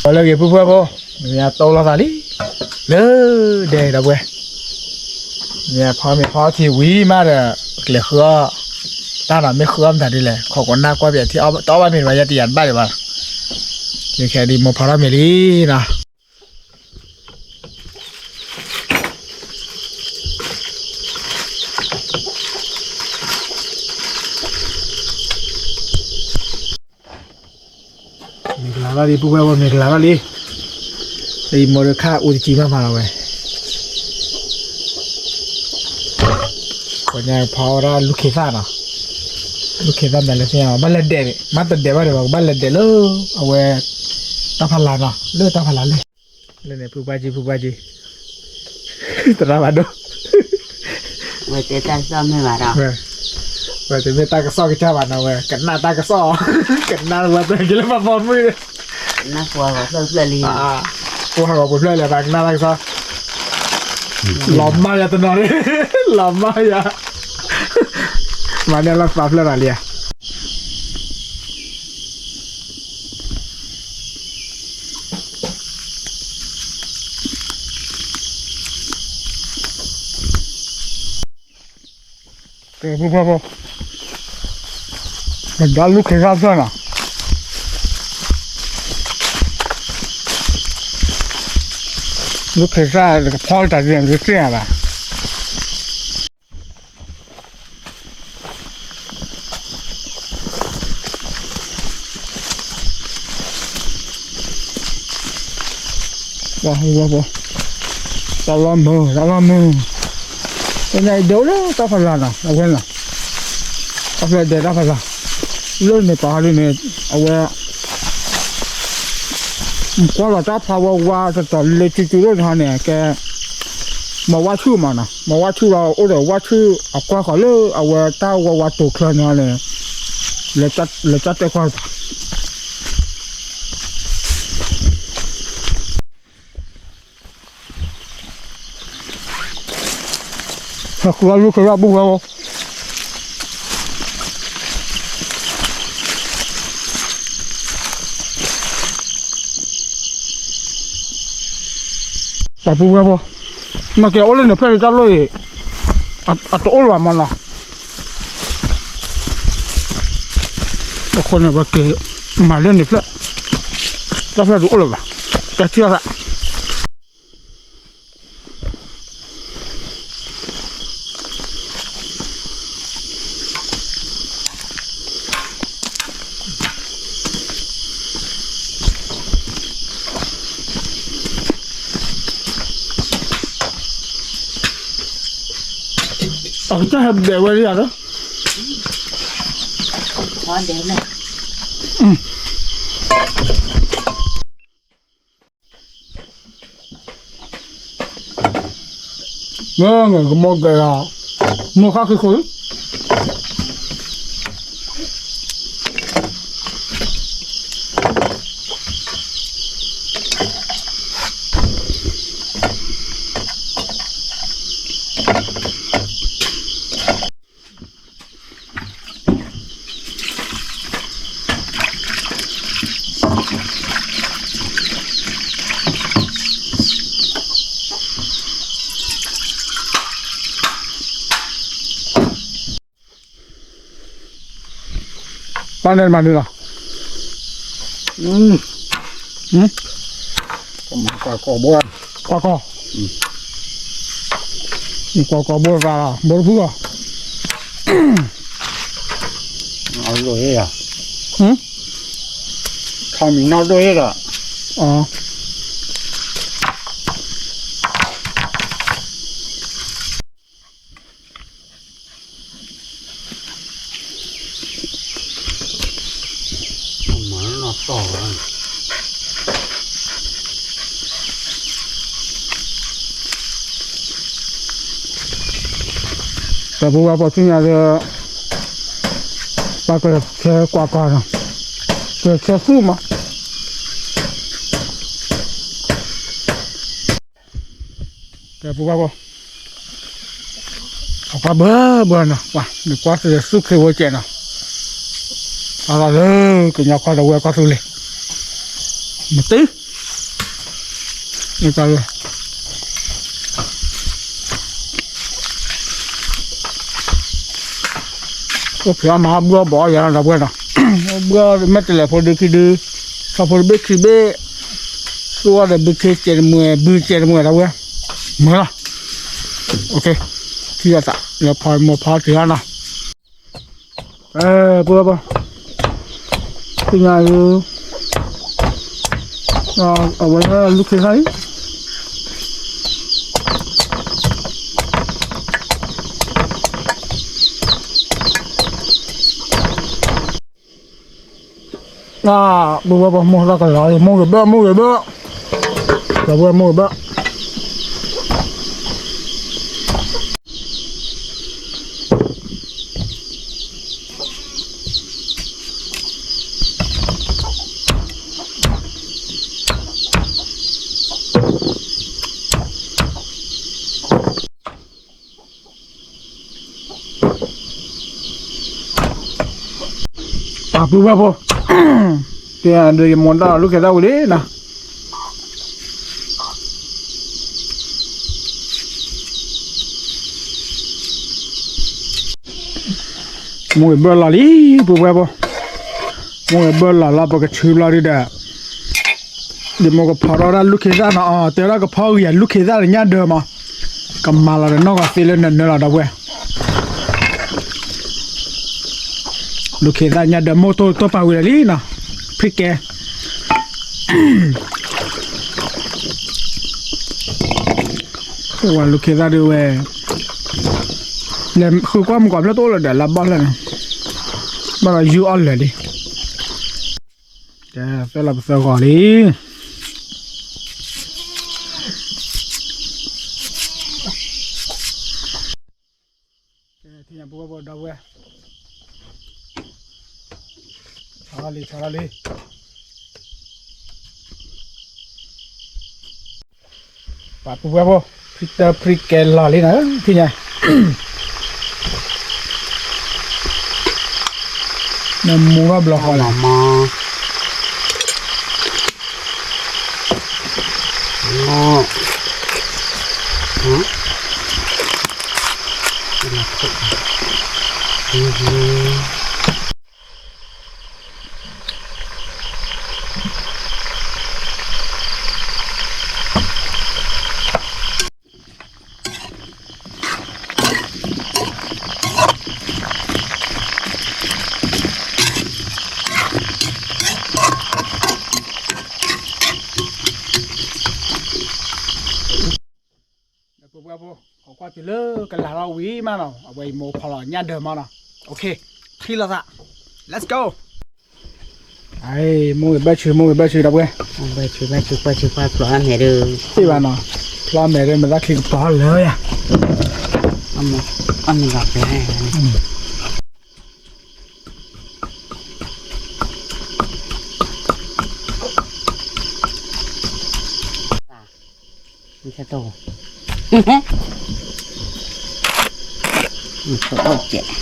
ပှၤလၢဂ့ၤဖုဖုဖိ, မ့ၢ်အတိၢ်လိာ်သးလံ, လၢဒဲဒီပုၢ်ဝဲၢ်, မ့ၢ်ဖီမ့ၢ်ဖီထံဝံၤမးဒီး ပကလဲၤဃုအီၣ်, တၢ်နီၤမ့ၢ်ဃုအီၣ်မတၤဒ်လဲၣ် ခိးကိးနၢ်ကွၢ်ပထံအီၣ်တအီၣ်ဘၣ်မ့ၢ်တဘၣ် ယဲတယၤတဘၣ်ဒံးဘၣ်, ခဲခဲဒ်မိၢ်ဖီထီၣ်မ့ၤလံနီၤ. မ့ၢ်ကလၤလီၤဒံး ပုၢ်ဝဲၢ်ဖိ မ့ၢ်ကလၤလီၤလံ, တအံၤမိၢ်တခါအူတကံမးမးလီၤဝဲ, ပှၤညါဖီဝဲဒၣ်လူၢ်ခ့သၣ်နီၤ, လူၢ်ခ့သၣ်မတၤလဲၣ်သ့ၣ်ညါ ဘၣ်လဲၤဒဲးန့ၣ် မ့ၢ်တဒဲးဘၣ်ဒံးဘၣ် ကဘၣ်လဲၤဒဲးလၢ အဝဲ တၢ်ဖးလၢ်နီၤ လၢတၢ်ဖးလၢ်လၢ လၢန့ၣ် ဖုပှၢ်ကံ ဖုပှၢ်ကံ သရၣ်ဘၣ်ဒိ, ဝဲတဲတၢ်ကစီၣ်မ့ၢ်ဘၣ်ဒီး, ဝဲတမ့ၢ်တၢ်ကစီၣ်ကစၢ်ဘၣ်နီၤ ဝဲကနၣ်တၢ်ကစီၣ်, ကနၣ်ဝဲတက့ၤလၢပှၤပိာ်မုၣ်, ကနၣ်ပှၤဂီၤဖျၢၣ်ဖျၢၣ်လံ, ပှၤဂီၤပှၤဖျၢၣ်လၢပှၤကနၣ်တၢ်ကစီၣ်, လီၤမၢ်ယၤတနီၤလံ, လီၤမၢ်ယၤ, မၤန့ၢ်လီၤသးဖျၢၣ်နီၤလံဧါ. ပှၤဖိ, ပှၤဖိ, ပဒါလူၢ်ခ့သၣ်ဖျၢၣ်နီၤ, လူၢ်ခ့သၣ်တကဖီတၢ်ဒ်န့ၣ် တသ့ၣ်ညါဘၣ်. ပှၤ, ပှၤ, တၢ်လီၢ်မုာ်, တၢ်လီၢ်မုာ်, တနံၤအံၤဒိးလၢတၢ်ဖးလၢ်နီၤ အဝဲနီၤ, တၢ်ဖျၢၣ်ဒဲးတၢ်ဖးလၢ်, လၢန့ၣ်ပာ်ဒ်န့ၣ် အဝဲ ကွၢ်လီၤတၢ်ဖးဝါဝါတတီၤလၢကၠူကၠူဒိၣ်န့ၣ်ဟီန့ၣ် ကဲ မၤဝါဆူၣ်မးနီၤ, မၤဝါဆူၣ်လီၤ အိၣ်ဒီးဝါဆူၣ်အကွၢ်ဃီၤလၢ အဝဲတၢ်ဝါဝါတိာ်ချၢန့ၣ်ဟီန့ၣ် လဲၤတၢ်တဲာ်ကွၢ် ဟဲဃုအီၣ်လူၢ်ခ့သၣ် ပုၢ်ဝဲၢ်ဖိ, ပှၤပုၢ်ဝဲၢ်ဖိ, နကဲအိၣ်လၢန့ၣ်ဖျၢၣ်လံတၢ်လီၢ်အံၤ, အတအိၣ်လၢၤဘၣ်မနီၤ, အဃိန့ၣ် ပက့ၤမၤလၢန့ၣ်ဖျၢၣ်, တၢ်ဖျၢၣ်တအိၣ်လၢၤဘၣ်, တၢ်ထံၣ်အသး အကစၢ်ဟဲဘဲးဝဲဒၣ်ဒီး, ကမိၢ်ကဲၤလီၤ, မိၢ်ဃၣ်ဃံဃုာ် ပၢ်န့ၣ်မၤန့ၣ်လီၤ, ကွၢ်ကီၢ်ဘိ, ကွၢ်ကီၢ်ဘိသးလီၤ ဘိတဖုလီၤ, အဒိၣ်ဟ့ၣ်လီၤ, ထီမံၤနီၢ်ဒိၣ်ဟ့ၣ်လီၤ. ပှၤဖိဝဲပှၤဆူညါဒီး ပှၤကဆဲကွၢ်ကီၢ်နီၤ, ကဆဲသူၣ်မး ကဲပူၤဘၣ်ဘၣ်, အပှၤဘၢဘၢနီၤ, ပှၤနကွၢ်သုးသူၣ်ခ့ဝဲကဲနီၤ, အလီၤလၢကညီကီၢ်ဒီးဝဲကီၢ်သူလ့ၤ, မတ့ တၢ်လၢ အိၣ်ဖျါမၤဘှီဘီယၤဒီပုၢ်ဝဲၢ်နီၤ, ဘှီမ့ၢ်တလဲၤဖိဒုခံဒု, ဆီဖိတဘ့ၣ်ခံဘ့ၣ်, သူဝဲဒီးဘုခ့စဲးတမှဲၤ ဘုစဲးတမှဲၤဒီပုၢ်ဝဲၢ်, မုာ်လီၤ, ခံဂၤသးလၢဖီမိၢ်ဖီတ့ၢ်နီၤ ပုၢ်ဝဲၢ်ဖိ, သ့ၣ်ညါအံၤ, အဝဲလၢလူၢ်ခ့ခါအံၤ, ပုၢ်ဝဲၢ်ဖိ မိၢ်တၢ်ကလၤအံၤ မိၢ်ဂ့ၤဘၢ မိၢ်ဂ့ၤဘၢ, ဒီပုၢ်ဝဲၢ်မိၢ်ဂ့ၤဘၢ ပှၤပုၢ်ဝဲၢ်ဖိ, တဲဒုးယမိၢ်တၢ်လူၢ်ခ့သၣ်ဝံၤလံနီၤ, မိၢ်ဂ့ၤဘၢလီၤလံ ပုၢ်ဝဲၢ်ဖိ, မိၢ်ဂ့ၤဘၢလီၤလီၤ ပကဆူဘျီဒုဒီး ယမိၢ်ကဖီထီၣ်ဒၣ်လူၢ်ခ့သၣ်နီၤ, တဲဒၣ်ကဖီဂ့ၤယလူၢ်ခ့သၣ်ညၣ်ဒၢမး, ကမၤလီၤဒီးနီၢ်ဂီၤသ့လၢနနၢလီၤဒီပုၢ်ဝဲၢ်, လူၢ်ခ့သၣ်ညၣ်ဒၢမိၢ်တိၢ်တိၢ်ပာ်ဝံၤလီၤလံနီၤ, ဖံးကဲ ဝဲလူၢ်ခ့သၣ်ဒုဝဲ, လဲၤဃုကွၢ်မုၢ်ကီၢ်ဖျၢၣ်တအိၣ်လၢၤဒီး လၢဘီၣ်လၢ်န့ၣ်, ဘၣ်ဒီးယူၢ်အီၣ်လၢာ်လံ, ကဲ သၢလီၤပသၢဂီၤလံ. ကဲ ထံၣ်ညါပုၢ်ဝဲၢ်ဖိဒီပုၢ်ဝဲၢ်, ဆီလီၤလံ ဆီလီၤလံ. ပှၤပုၢ်ဝဲၢ်ဖိ, ဖံတၢဖံကဲလီၤလံနီၤ, ထံၣ်ညါ, နမူထီၣ်ဘျီဃီလီၤ. ဒီးပုၢ်ဝဲၢ်ဖိ, ခိးကွၢ်တုၤလၢကလၤထီၣ်ဝံၤမးနီၤ, အဝဲအံၤမိၢ်ဖီလီၤညၣ်ဒၢမးနီၤ. အိၣ်ခ့, ထံၣ်လိာ်သး, let's go. မိၢ်ဂ့ၤဘၢဆူ မိၢ်ဂ့ၤဘၢဆူဒီပုၢ်ဝဲၢ်, ဘၢဆူ ဘၢဆူ ကွၢ်ဆူ ကွၢ်ဖျိးအမဲာ်ဒီး, သ့ၣ်ဘၣ်နီၤ, ဖျိးအမဲာ်ဒီး မ့ၢ်သးချံကပီၤလၢယၤ, အမ့ၢ်ဂ့ၤဖဲ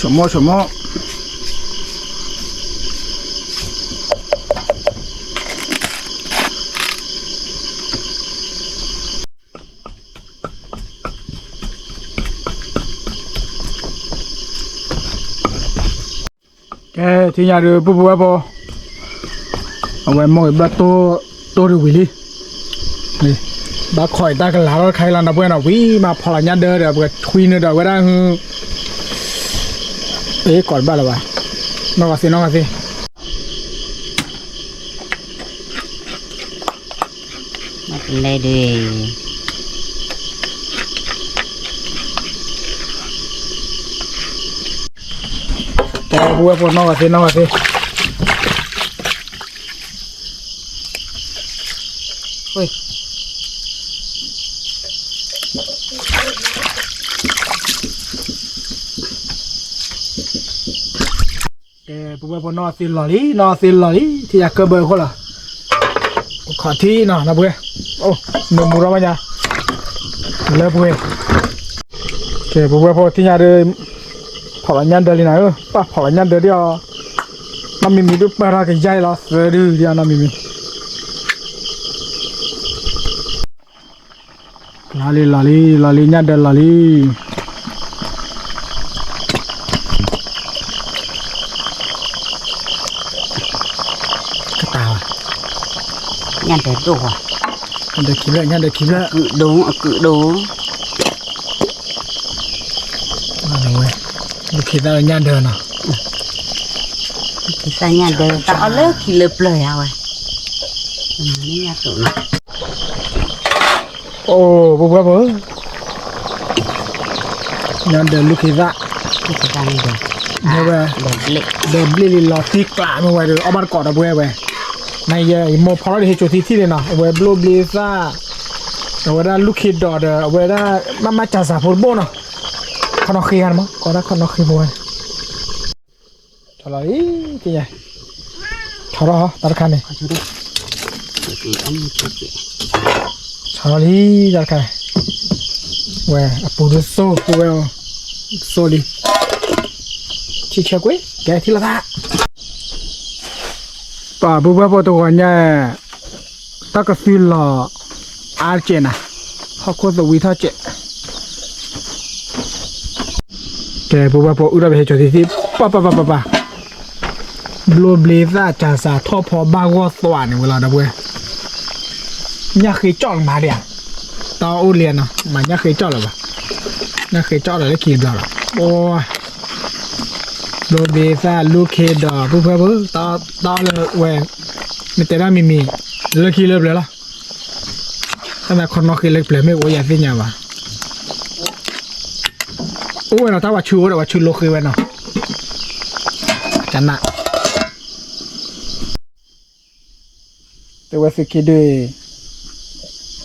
ဆိကမိၣ် ဆိကမိၣ်. ကဲ ထံၣ်ညါဒီး ပုၢ်ပုၢ်ဝဲၢ်ဖိ, အဝဲမိၢ်ဂ့ၤဘၢတိၢ် တိၢ်တဝံၤလံ, ဘၣ်ခိးအံၤတၢ်ကလၤထီၣ်တခါအံၤလီၤ ဒီပုၢ်ဝဲၢ်နီၤ, ဝံၤမးဖီလီၤညၣ်ဒၢဒီး ပကထွံနုာ်ဒီးဝဲဒၣ်ဟု, အ့ ကိးတဘၣ်လၢၤဘၣ်, နီၢ်ဂၤသ့ နီၢ်ဂၤသ့ လဲၤဒုး, ကဲ ပုၢ်ဝဲၢ်ဖိ နီၢ်ဂၤသ့ နီၢ်ဂၤသ့, ကဲ ပုၢ်ဝဲၢ်ဖိ နီၢ်ဂၤသ့လီၤလံ နီၢ်ဂၤသ့လီၤလံ ထံၣ်ညါကၢၢ်ဘၢအဃိလီၤ, ခီၣ်ထံနီၤ နီၢ်ပုၢ်ဝဲၢ်, အိၣ် နမူထီၣ်ဘၣ်ညါ, လၢပုၢ်ဝဲၢ်, ကဲ ပုၢ်ဝဲၢ်ဖိ ထံၣ်ညါဒီး, ဖီလီၤညၣ်ဒၢလံနီၤဧၢ, ပၢ်ဖီလီၤညၣ်ဒၢဒ်အီၤ, နီၢ်မံၤမံၤဒုးပၢၢ်ထီၣ်ကယါအံၤလီၤ သၢဒုဒ်အီၤ နီၢ်မံၤမံၤ လီၤလံ လီၤလံ လီၤလံ ညၣ်ဒၢလီၤလံ. ကတၢ်ဝဲ ညၣ်ဒၢဒိၣ်ဝဲ ညၣ်ဒၢခံဖျၢၣ် ညၣ်ဒၢခံဖျၢၣ် အကုၣ်ဒိၣ် အကုၣ်ဒိၣ် ဝဲ လူၢ်ခ့သၣ်လၢညၣ်ဒၢနီၤ လူၢ်ခ့သၣ်ညၣ်ဒၢ တၢ်အီၣ်လၢခံလၢပျၢၤယါဝဲ ညၣ်ဒၢနီၤ အိၣ် ပှၤပှၤပှၤဧၢ, ညၣ်ဒၢလူၢ်ခ့သၣ်, လူၢ်ခ့သၣ်န့ၣ်ဒီး မ့ၢ်ဝဲ ဒၢးဘျ့ၣ်လံလီၤတံၢ်ကျး မ့ၢ်ဝဲဒီး အီၣ်ဘၣ်တကိးဒီပုၢ်ဝဲၢ်ဝဲ, နယဲ ယမိၢ်ဖီထီၣ်ဒီးဟ့ၣ်ဆိးထံထံၣ်န့ၣ်နီၤ အဝဲဘျိဘျ့သၣ်, အဝဲဒၣ်လူၢ်ခ့ဒီးဒီး အဝဲဒၣ် မ့ၢ်မ့ၢ်ကၠၤစၢ်ဖိတဘိနီၤ, ခီနီၣ်ဃ့ဂၤန့ၣ်မး ကိးဒၣ်ခီနီၣ်ဃ့ဖိဝဲ ဆီလီၤလံ, ဆီထီၣ်တၢ်တခါန့ၣ်, ဆီလီၤလံတၢ်တခါန့ၣ်, ဝဲအပူၤဒုးသိၣ်ဝဲ, သိၣ်လံ, ထံဆၢကွံာ် ကဲထံၣ်လိာ်သး, ပှၤပုၢ်ဝဲၢ်ဖိတဂီၤညါ တၢ်ကသုလီၤအါတကဲးနၤ, ဟီၣ်ခိၣ်သဝံထီၣ်ကဲး ကဲ ပုၢ်ဝဲၢ်ဖိအုၣ်ထီၣ်ပဟ့ၣ်ဆိးထံထံၣ် ပၢ်ပၢ်ပၢ်ပၢ်ပၢ်, ဘျိဘျ့သၣ်ကၠၤစၢ်ထီၣ်ဖီဘၣ်ဂီၢ်သွးန့ၣ်ဝဲလီၤ ဒီပုၢ်ဝဲၢ်, ညၣ်ဃ့ကၠီၣ်လီၤမးဒံးဧါ, တၢ်အိၣ်လံနီၤ မၤညၣ်ဃ့ကၠီၣ်လီၤဘၣ်, ညၣ်ဃ့ကၠီၣ်လီၤလၢခံတဘျီလီၤ, အိ ဘျိဘျ့သၣ်လူၢ်ခ့ဒီး ပုၢ်ဝဲၢ်ဖိ တၢ်လၢဝဲ, မ့ၢ်တဲဒၣ်မံၤမံၤ လၢခံလၢပျၢၤလီၤ, တၢ်သးခီနီၣ်ဃ့လၢပျၢၤမ့ၢ်အိၣ်ယၤသ့ၣ်ညါဘၣ်, အိၣ်ဝဲနီၤ တၢ်ဝဲဆူအိၣ်ဒီး ဝဲဆူလိဃ့ဝဲနီၤ, ကနၣ် တဲဝဲသုခံဒုး,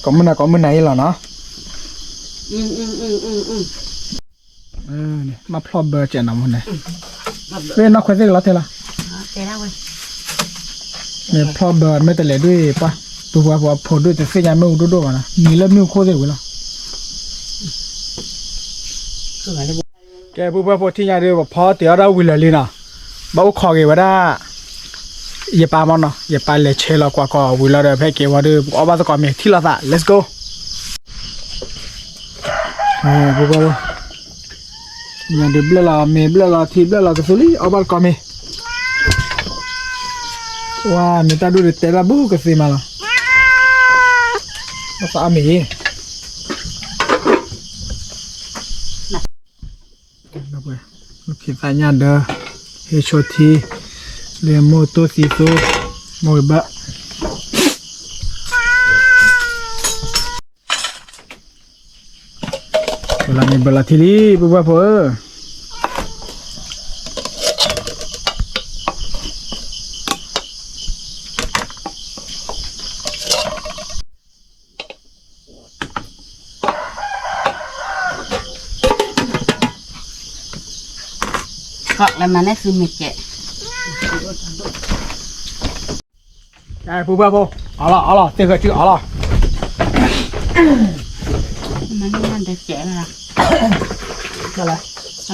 ကိးမုၢ်နၤကိးမုၢ်နၤအံၤလီၤနီၤ, မ့ၢ်ဖျီၣ်ဘၢကဲးနီၤမ့ၢ်န့ၣ်, ဝဲနီၢ်ခွဲသ့ၣ်ကလီၤထဲလီၤ, မ့ၢ်ဖျီၣ်ဘၢမ့ၢ်တလဲၤဒုးပှၤ, ပုၢ်ဝဲၢ်ဖိအဖိဒုးတသ့ၣ်ညါမ့ၣ်အူဒိၣ်ဒိၣ်ဘၣ်နီၤ မံၤလၢမ့ၣ်အူခိၣ်သ့ၣ်ဝံၤလီၤ ကဲ ပုၢ်ဝဲၢ်ဖိထံၣ်ညါဒုး ပဖီတ့ၢ်အီၣ်ဒၣ်ဝံၤလၢာ်လံနီၤ, ဘၣ်အိၣ်ခိးက့ၤဝဲဒၣ်, ယပၢ်မ့ၢ်နီၤ ယပၢ်လဲၤဆဲးလီၤကွၢ်ကီးဝံၤလီၤဒီး ဖဲက့ၤဝံၤဒီး ပကအီၣ်ဘၣ်သကိးမ့ၤထံၣ်လိာ်သး let's go, ပုၢ်ဝဲၢ်ဖိ ညါဒုးဘျၢၣ်လီၤ မ့ၤဘျၢၣ်လီၤ ထံဘျၢၣ်လီၤ ကသူလံ အီၣ်ဘၣ်တကိးမ့ၤ, ဝါ မ့ၢ်တၢ်ဒိၣ်ဒုးတဲဘၣ်ဘူးကသ့မးလီၤ, ဘၣ်သးအီၣ်မ့ၤအံၤ လူၢ်ခ့သၣ်ညၣ်ဒၢ, ဟ့ၣ်ဆိထံ, လၢမိၢ်တိၢ်သံသိ, မိၢ်ဂ့ၤဘၢၣ်, ဘၢၣ်လီၤမ့ၤဘၢၣ်လီၤထံလံ ပုၢ်ဝဲၢ်ဖိဧၢ ကီးလၢမၤန့ၢ်သုမ့ၢ်ကဲး, ပုၢ်ဝဲၢ်ဖိ, အီလီၤ အီလီၤ သ့ၣ်ဃဲၤစုအီလီ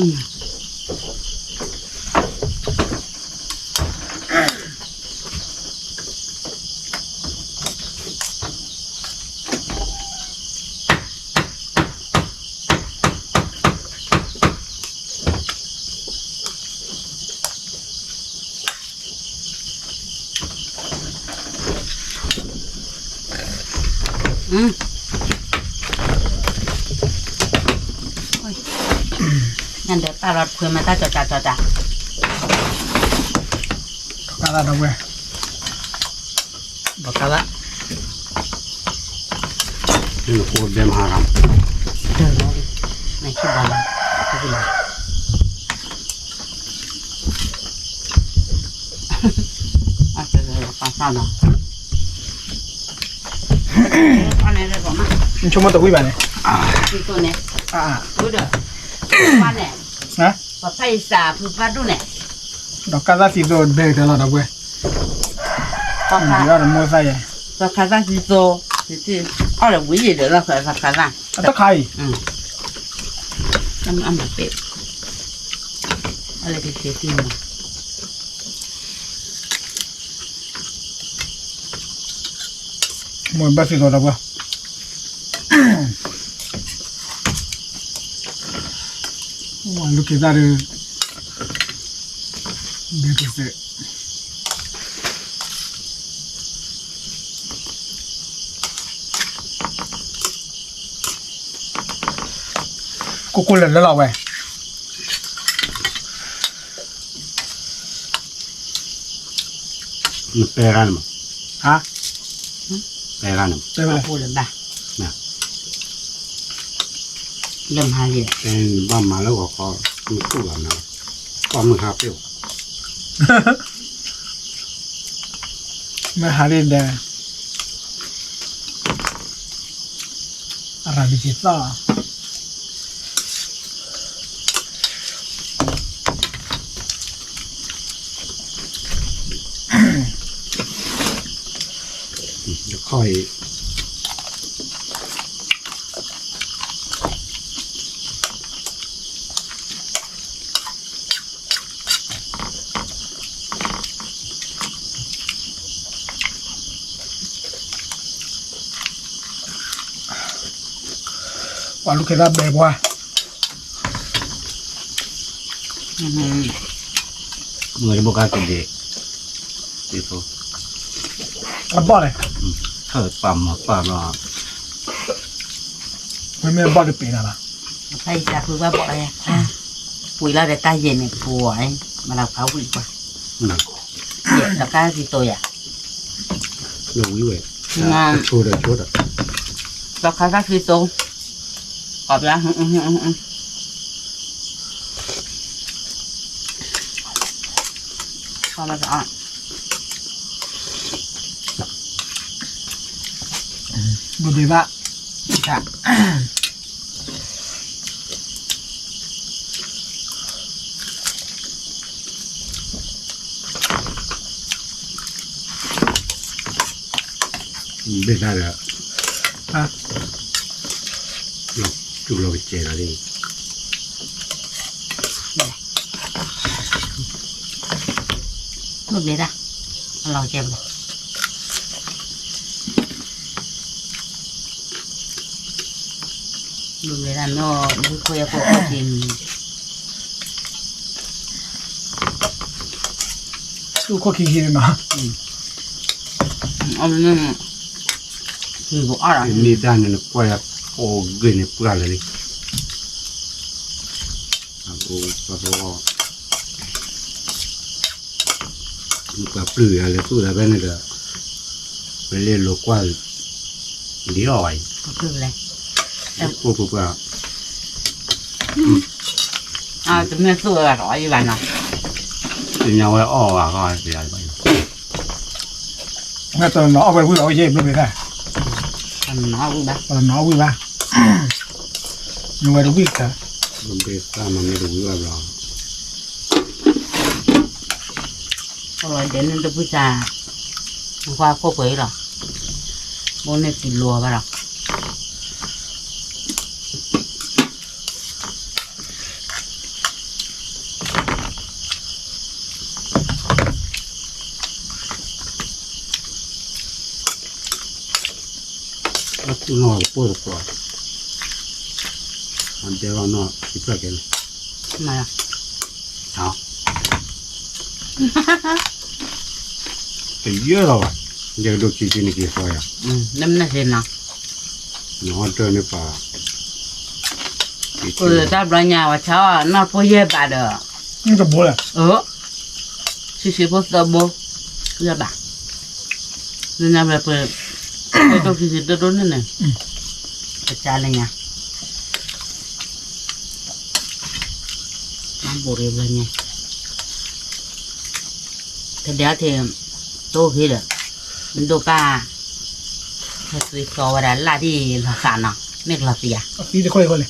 ၤ, မၤန့ၢ်မၤဒၢးကဲးလီၤ, ကဲလီၤ ညၣ်ဒၢးပၢ်လီၤတခွဲမၤတၢ်ကၠီၤကၠီၤကၠီၤကၠီၤ, ဒီးကၢ်သၣ်ဒီပုၢ်ဝဲၢ်, ဒီးကၢ်သၣ် နကိးဒဲမၤရၣ်, ဒၢးလီၤ, နဆံဘၣ်လီၤ, အကဲကဲကဲ ပၢ်သၣ်လီၤ, နဆိကမိၣ်တဝံၣ်ဘၣ်န့ၣ်, န့ၣ်, ပဖးယစၢ်ဖုဖးဒိၣ်န့ၣ်, ဒီးကၢ်သၣ်သံသိဘဲကတၢၢ်လီၤဒီပုၢ်ဝဲၢ်, ဒီးမိၢ်သၣ်ယဲ, ဒီးကၢ်သၣ်သံသိ, အီၣ်ဒီးဝံၤယံၤဒီးလီၤ ဒီးကၢ်သၣ်, အတခါအံၤ, အမၤပ့ၢ်, အလဲၤကကဲၤတံၢ်မး မိၢ်ဘၣ်သံသိဒီပုၢ်ဝဲၢ်, က့ၤသၣ်ဒုး, ဘဲကစဲး, ကိၢ်ကိၢ်လၢလၢလီၤဝဲ, နပဲဂၤန့ၣ်မး, ဟါ, ပဲဂၤန့ၣ်မး, ပဲဝဲလဲၣ်, လၢမဟါလံ, နဘၣ်မၤလၢဂီၤခီ, နတူၢ်ဘၣ်နၤ, ပှၢ်မုၢ်ဟါပ့ၢ်, မဟါလံဒီး အရၤဘံက့ၤသီၣ်, တခီအံၤ ပှၤလူၤက့ၤသၣ်ဘဲပှၤ, မ့ၢ်တဘိကါကဒ့ၣ်, အဘီၣ်န့ၣ်, ပာ်မၤပာ်ဘျီ, မ့မ့ၢ်အဘီၣ်တပ့ၤနၤဘၣ်, ဖဲအံၤတၢ်ဖုဘၣ်ဘီၣ်, ပှ့ၤလီၤဒီးတၢ်ယဲၢ်န့ၣ်ပှၤ, မၤလၤဖးဝံၣ်ပှၤ, ယဲၢ်တကါဖံသိယၤ, ဝံၤဝဲ, ဆိဒီးဆိဒီး, တခါတၢ်ဖံသိ, ကိးပျါ, ဘုဘ့ဘၣ်, ဘ့ၣ်တၢ်ဒီး, တူၢ်လီၤကစဲးလီၤလံ, ဘ့ၣ်တၢ်, အလီၤကစဲးဘၣ် ဘုမ့ၢ်တၢ်နီၢ် ဘုခိၣ်ယဲၢ်ခိၣ်ခိၣ်က့ၤမံၤ, သူၣ်ခိၣ်ခံခံန့ၣ်နီၤ, အမ့ၢ်, မ့ၢ်တၢ်န့ၣ်နကွၢ်ယၤ, အိၣ်ဂ့ၤန့ၣ်ပှၢ်လၢာ်လံ, အအိၣ်ပှၢ်ပှၢ် ပှၤပျုၢ်ယၤလၢသူၣ်လၢဖဲန့ၣ်ဒီး, ပလဲၤလိာ်ကွၢ်, ဒ်အီၣ်ဝဲအံၤ, ပှၢ်ပှၢ်, တမ့ၢ်သူၣ်ဝဲဘၣ်တအီၣ်ယံၤဘၣ်နီၤ, သ့ၣ်ညါဝဲအီၣ်ဝဲဃီ, တနီၤအီၣ်ဝဲဝံၣ်ဘၣ်ဝဲယဲၢ်ဘျုးဘ့ၣ်သၣ်, တနီၤအီၣ်ဝံၣ်ဘၣ်, မ့ၢ်ဝဲတဝံၣ်တၢ်, ဘျုးဘ့ၣ်သၣ်မ့ၢ်တဝံၣ်ဘၣ်ဘျီ အဝဲဒဲးန့ၣ်တပှံၢ်စၢ်, နကွၢ်ခိၣ်ပှဲၤအံၤလီၤ, ဘိန့ၣ်စံးလိာ်ဘၣ်လီၤ, အသူၣ်နီၢ်ကပိၢ်တပှီၤ, အဒဲလီၤနီၢ်စံးဖျၢၣ်ကဲန့ၣ်, တယၢလီၤဘၣ်, ယကဒိးခံဆံန့ၣ်က့ၤဃီယၤ, နမ့ၢ်နၤ, နဟီတၢ်န့ၣ်ပာ်, တၢ်ဘျီညါဝဲဆါအီၤ နီၢ်ဖိယဲၢ်ဘးဒီး, တဘိလဲၣ်, ဆံဆံဖိသၢဘိ, ယဲၢ်ဘး, နညါဝဲပှဲၤ, တဒိၣ်ဆံဆံတဒိၣ်န့ၣ်န့ၣ်, ပကါလၢညါ မၤဘူးရ့ဘျီညါ, တဒဲးထံး, တိၢ်ဃ့ဒီး, မ့ၢ်ဒိၣ်ပၢ်, ဟဲသွံသီဝဲဒၣ်လၢ်ဒ်လီၤဃးနီၤ, မ့ၢ်ကလီၤသံဧါ, သံတခွဲးခွဲးလဲၣ်,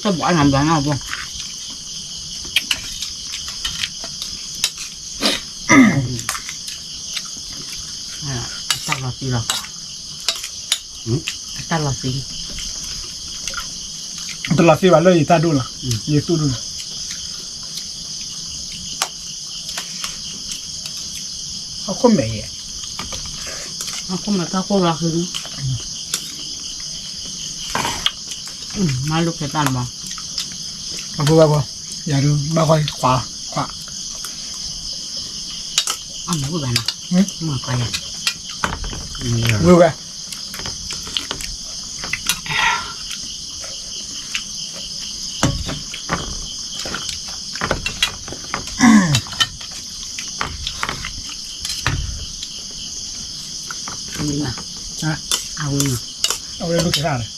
တဘၣ်နဘျီနီၤဘိ အတၢ်လီၤသံလီၤ, အတၢ်လီၤသံ, တလီၤသံဘၣ်လၢယတၢ်ဒိၣ်လီၤ, ယသူၣ်ဒိၣ်လီၤ, ဟီၣ်ခိၣ်မဲာ်ယဲ, ဟီၣ်ခိၣ်မဲာ်တၢ်ခိၣ်လီၤဃံ, ဟ မၤလိာ်က့ၤတၢ်မး, အဖိဘၣ်ဖိ, ယၤဒုးဘၣ်ဃီခွါ, ခွါ, အမၤဝံၣ်ဘၣ်နီၤ, မၤခွါယၤ, ဝံၣ်ဝဲ ဝံၣ်မး, အဝံၣ်မး, အဝဲလိာ်က့ၤတၢ်န့ၣ်,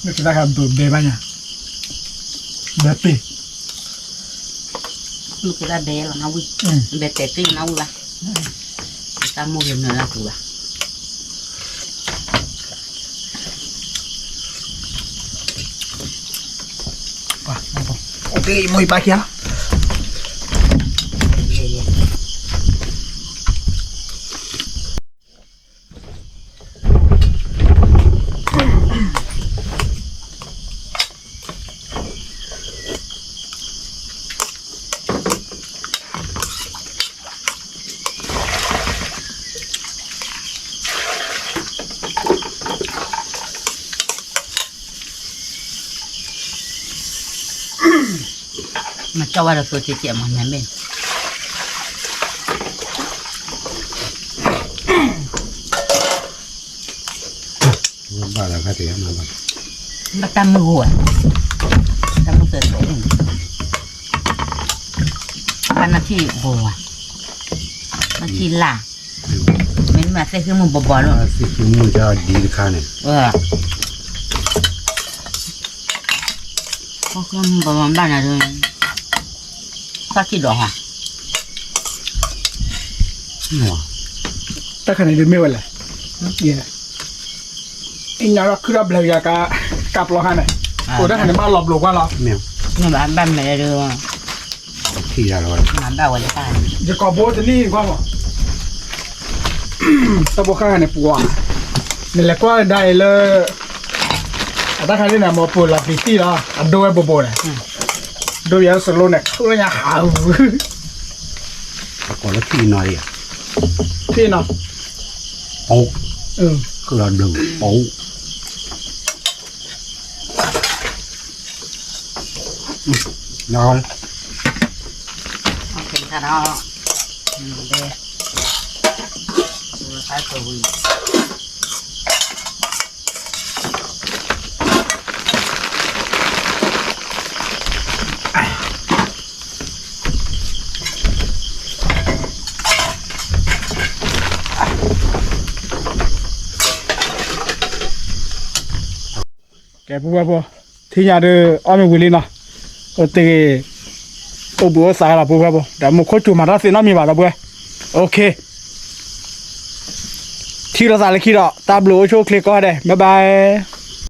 လိာ်က့ၤတၢ်ခါဘဲဘၣ်ညါ, ဘဲပ့ၤ, လိာ်က့ၤတၢ်ဘဲလီၤနဝံၣ်, ဘဲတဲာ်တ့ၢ်နဝံၣ်ဘၣ်, တၢ်မိၢ်ဂ့ၤနၢၤလၢပူၤဘၣ်. မ့ၢ်ကၠီဝဲဒီးသိတ့ၢ်မး နမ့ၢ် ဘၣ်လၢဖဲတ့ၢ်, ဘၣ်တၢ်မုၢ်ဂိၢ်ဧါ, တၢ်မုၢ်ဂိၢ်, ဘၣ်နထံၣ်ဘိဧါ, နထံၣ်လၢ်, မ့ၢ်မ့ၢ်သ့ၣ်ဃ့မုၢ်ဘီဘီလီၤ, သ့ၣ်ဃ့မုၢ်တၢ်ဒ်တခါန့ၣ်, သ့ၣ်ဃ့မုၢ်ဘီဘီဘၣ်နၤဒီး သီၣ်ထံၣ်ဒီးဟါ, တၢ်ခါန့ၣ်ဒုးမ့ၢ်ဝဲလဲၣ်, အံၤညါလီၤခုဒီးဘျၢယၤကါ, ကါပျီခါန့ၣ်, အိၣ်ဒၣ်ဟဲန့ၣ်ဘၣ်လီၤဘျိးကွၢ်လီၤ, မ့ၢ်ဘၣ်မ့ၢ်ဒုး, ထံၣ်ဒၣ်လီၤ, မၤဘၣ်ဝဲလၢတၢ်, ယကိာ်ဘိတနံၣ်ကွၢ်မး, တၢ်ဘိခါခါန့ၣ်ပှၤ, နလဲၤကွၢ်ဒၣ်အံၤလၢ အတၢ်ခါဒ်န့ၣ် မ့ၢ်ပှၤလီၤပျံၤတံၢ်လီၤ အဒိဝဲဘိးဘိးန့ၣ်, ဒိယဲစလိန့ၣ် ချၢညါဟးဝု, အကိာ်လၢထံၣ်နီၤ, ထံၣ်နီၤ, ပူ, ကလီၤဘျုးပူ, နီၤ, ကဲ ပုၢ်ဝဲၢ်ဖိ, ထံၣ်ညါဒီး အီၣ်မ့ၤဝံၤလံနီၤ, အိၣ်တ့ၢ်ဂ့ၤ, အိၣ်ဘှံးအိၣ်သါလီၤ ပုၢ်ဝဲၢ်ဖိ, ဒီးမူခိၣ်စူၤမၤတၢ်သ့နီတမံၤဘၣ်ဒီး ပုၢ်ဝဲၢ်, ထံၣ်လိာ်သးလၢခံဒီး တၢ်ဘျုးအိၣ်ဆူၣ်အိၣ်ချ့ကိးဂၤဒဲး, bye bye.